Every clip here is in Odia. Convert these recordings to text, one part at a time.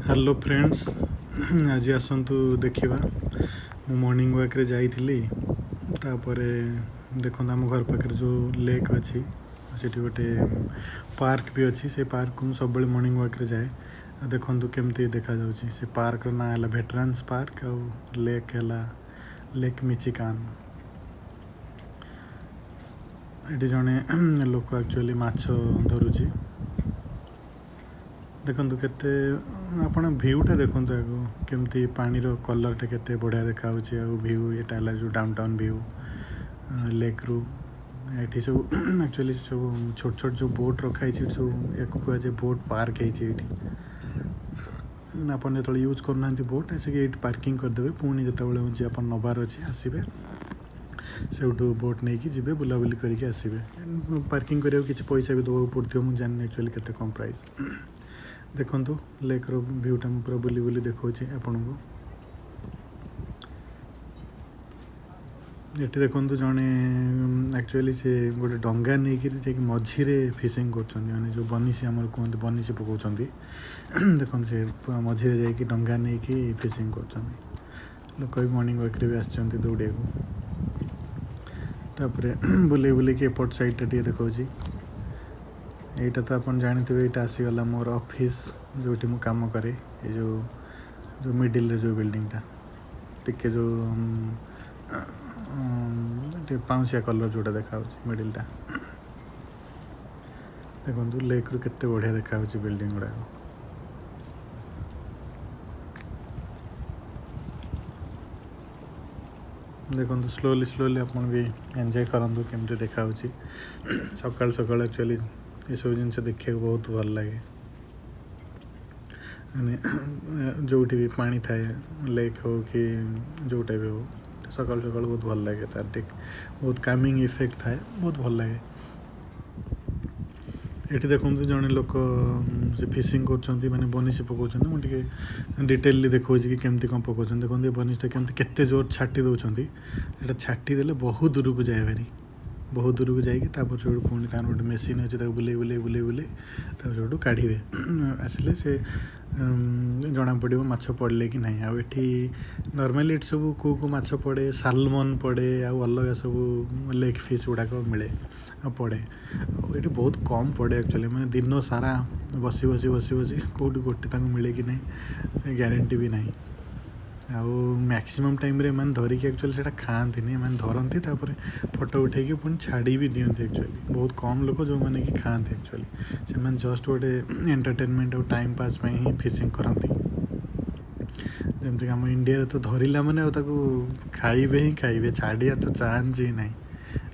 ହ୍ୟାଲୋ ଫ୍ରେଣ୍ଡସ୍, ଆଜି ଆସନ୍ତୁ ଦେଖିବା। ମୁଁ ମର୍ଣ୍ଣିଂ ୱାକ୍ରେ ଯାଇଥିଲି। ତାପରେ ଦେଖନ୍ତୁ, ଆମ ଘର ପାଖରେ ଯେଉଁ ଲେକ୍ ଅଛି, ସେଠି ଗୋଟେ ପାର୍କ ବି ଅଛି। ସେ ପାର୍କକୁ ମୁଁ ସବୁବେଳେ ମର୍ଣ୍ଣିଂ ୱାକ୍ରେ ଯାଏ। ଆଉ ଦେଖନ୍ତୁ କେମିତି ଦେଖାଯାଉଛି। ସେ ପାର୍କର ନାଁ ହେଲା ଭେଟରାନ୍ସ ପାର୍କ ଆଉ ଲେକ୍ ହେଲା ଲେକ୍ ମିଚିକାନ। ଏଠି ଜଣେ ଲୋକ ଆକ୍ଚୁଆଲି ମାଛ ଧରୁଛି। ଦେଖନ୍ତୁ କେତେ, ଆପଣ ଭିୟୁଟା ଦେଖନ୍ତୁ ଆଗ, କେମିତି ପାଣିର କଲର୍ଟା କେତେ ବଢ଼ିଆ ଦେଖାହେଉଛି। ଆଉ ଭିୟୁ ଏଇଟା ହେଲା ଯେଉଁ ଡାଉନ୍ ଟାଉନ୍ ଭିୟୁ ଲେକ୍ରୁ। ଏଠି ସବୁ ଆକ୍ଚୁଆଲି ସବୁ ଛୋଟ ଛୋଟ ଯେଉଁ ବୋଟ୍ ରଖା ହେଇଛି, ଏଠି ସବୁ ୟାକୁ କୁହାଯାଏ ବୋଟ୍ ପାର୍କ ହେଇଛି ଏଇଠି। ଆପଣ ଯେତେବେଳେ ୟୁଜ୍ କରୁନାହାନ୍ତି ବୋଟ୍, ଆସିକି ଏଇଠି ପାର୍କିଂ କରିଦେବେ। ପୁଣି ଯେତେବେଳେ ହେଉଛି ଆପଣ ନେବାର ଅଛି, ଆସିବେ, ସେଇଠୁ ବୋଟ୍ ନେଇକି ଯିବେ, ବୁଲାବୁଲି କରିକି ଆସିବେ। ପାର୍କିଂ କରିବାକୁ କିଛି ପଇସା ବି ଦେବାକୁ ପଡ଼ୁଥିବ, ମୁଁ ଜାଣିନି ଆକ୍ଚୁଆଲି କେତେ କ'ଣ ପ୍ରାଇସ୍। ଦେଖନ୍ତୁ, ଲେକ୍ର ଭିୟୁଟା ମୁଁ ପୁରା ବୁଲି ବୁଲି ଦେଖାଉଛି ଆପଣଙ୍କୁ। ଏଠି ଦେଖନ୍ତୁ, ଜଣେ ଆକ୍ଚୁଆଲି ସେ ଗୋଟେ ଡଙ୍ଗା ନେଇକିରି ଯାଇକି ମଝିରେ ଫିସିଂ କରୁଛନ୍ତି, ମାନେ ଯେଉଁ ବନିଶୀ ଆମର କୁହନ୍ତି, ବନିଶୀ ପକାଉଛନ୍ତି। ଦେଖନ୍ତୁ, ସେ ପୁରା ମଝିରେ ଯାଇକି ଡଙ୍ଗା ନେଇକି ଫିସିଂ କରୁଛନ୍ତି। ଲୋକ ବି ମର୍ଣ୍ଣିଂ ୱାକ୍ରେ ବି ଆସିଛନ୍ତି ଦୌଡ଼ିବାକୁ। ତାପରେ ବୁଲେଇ ବୁଲେଇକି ଏପଟ ସାଇଡ଼୍ଟା ଟିକେ ଦେଖାଉଛି। ଏଇଟା ତ ଆପଣ ଜାଣିଥିବେ, ଏଇଟା ଆସିଗଲା ମୋର ଅଫିସ୍, ଯେଉଁଠି ମୁଁ କାମ କରେ। ଏଇ ଯେଉଁ ଯେଉଁ ମିଡ଼ିଲରେ ଯେଉଁ ବିଲ୍ଡିଂଟା, ଟିକେ ଯେଉଁ ଟିକେ ପାଉଁଶିଆ କଲର୍ ଯେଉଁଟା ଦେଖାହେଉଛି ମିଡ଼ିଲଟା। ଦେଖନ୍ତୁ, ଲେକ୍ରୁ କେତେ ବଢ଼ିଆ ଦେଖାହେଉଛି ବିଲ୍ଡିଂ ଗୁଡ଼ାକ। ଦେଖନ୍ତୁ, ସ୍ଲୋଲି ସ୍ଲୋଲି ଆପଣ ବି ଏନ୍ଜୟ କରନ୍ତୁ କେମିତି ଦେଖାହେଉଛି। ସକାଳୁ ସକାଳୁ ଆକ୍ଚୁଆଲି ଏସବୁ ଜିନିଷ ଦେଖିବାକୁ ବହୁତ ଭଲ ଲାଗେ। ମାନେ ଯେଉଁଠି ବି ପାଣି ଥାଏ, ଲେକ୍ ହଉ କି ଯେଉଁଟା ବି ହଉ, ସକାଳୁ ସକାଳୁ ବହୁତ ଭଲ ଲାଗେ। ତାର ଟିକେ ବହୁତ କାମିଂ ଇଫେକ୍ଟ ଥାଏ, ବହୁତ ଭଲ ଲାଗେ। ଏଠି ଦେଖନ୍ତୁ, ଜଣେ ଲୋକ ସେ ଫିସିଂ କରୁଛନ୍ତି, ମାନେ ବନିଶୀ ପକାଉଛନ୍ତି। ମୁଁ ଟିକେ ଡିଟେଲଲି ଦେଖାଉଛି କି କେମିତି କ'ଣ ପକାଉଛନ୍ତି। ଦେଖନ୍ତୁ, ଏ ବନିଶୀଟା କେମିତି କେତେ ଜୋର ଛାଟି ଦେଉଛନ୍ତି। ସେଇଟା ଛାଟି ଦେଲେ ବହୁତ ଦୂରକୁ ଯାଏ ଭାରି, ବହୁତ ଦୂରକୁ ଯାଇକି ତାପରେ ସେଇଠୁ ପୁଣି ତାଙ୍କର ଗୋଟେ ମେସିନ୍ ଅଛି, ତାକୁ ବୁଲେଇ ବୁଲେଇ ବୁଲେଇ ବୁଲେଇ ତାପରେ ସେଇଠୁ କାଢ଼ିବେ। ଆସିଲେ ସେ ଜଣାପଡ଼ିବ ମାଛ ପଡ଼ିଲେ କି ନାହିଁ। ଆଉ ଏଠି ନର୍ମାଲି ଏଠି ସବୁ କେଉଁ କେଉଁ ମାଛ ପଡ଼େ? ସାଲମନ୍ ପଡ଼େ ଆଉ ଅଲଗା ସବୁ ଲେକ୍ ଫିସ୍ ଗୁଡ଼ାକ ମିଳେ ଆଉ ପଡ଼େ। ଆଉ ଏଠି ବହୁତ କମ୍ ପଡ଼େ ଆକ୍ଚୁଆଲି। ମାନେ ଦିନ ସାରା ବସି ବସି ବସି ବସି କେଉଁଠି ଗୋଟେ ତାଙ୍କୁ ମିଳେ କି ନାହିଁ ଗ୍ୟାରେଣ୍ଟି ବି ନାହିଁ। ଆଉ ମ୍ୟାକ୍ସିମମ୍ ଟାଇମ୍ରେ ଏମାନେ ଧରିକି ଆକ୍ଚୁଆଲି ସେଇଟା ଖାଆନ୍ତିନି। ଏମାନେ ଧରନ୍ତି, ତାପରେ ଫଟୋ ଉଠେଇକି ପୁଣି ଛାଡ଼ି ବି ଦିଅନ୍ତି। ଆକ୍ଚୁଆଲି ବହୁତ କମ୍ ଲୋକ ଯେଉଁମାନେ କି ଖାଆନ୍ତି। ଆକ୍ଚୁଆଲି ସେମାନେ ଜଷ୍ଟ ଗୋଟେ ଏଣ୍ଟରଟେନମେଣ୍ଟ ଆଉ ଟାଇମ୍ ପାସ୍ ପାଇଁ ହିଁ ଫିସିଂ କରନ୍ତି। ଯେମିତିକି ଆମ ଇଣ୍ଡିଆରେ ତ ଧରିଲା ମାନେ ଆଉ ତାକୁ ଖାଇବେ ହିଁ ଖାଇବେ, ଛାଡ଼ିବା ତ ଚାନ୍ସ ହିଁ ନାହିଁ।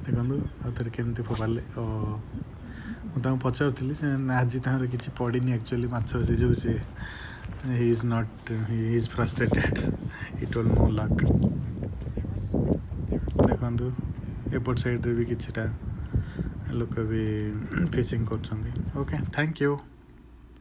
ଦେଖନ୍ତୁ, ଆଉ ଥରେ କେମିତି ଫୋପାଡ଼ିଲେ। ଓ, ମୁଁ ତାଙ୍କୁ ପଚାରୁଥିଲି, ସେ ଆଜି ତାଙ୍କର କିଛି ପଡ଼ିନି ଆକ୍ଚୁଆଲି ମାଛ। ସେ ଯେଉଁ ସେ he is not, he is frustrated, he told no luck. ଦେଖନ୍ତୁ, ଏପଟ ସାଇଡ଼୍ରେ ବି କିଛିଟା ଲୋକ ବି ଫିସିଂ କରୁଛନ୍ତି। Okay, thank you.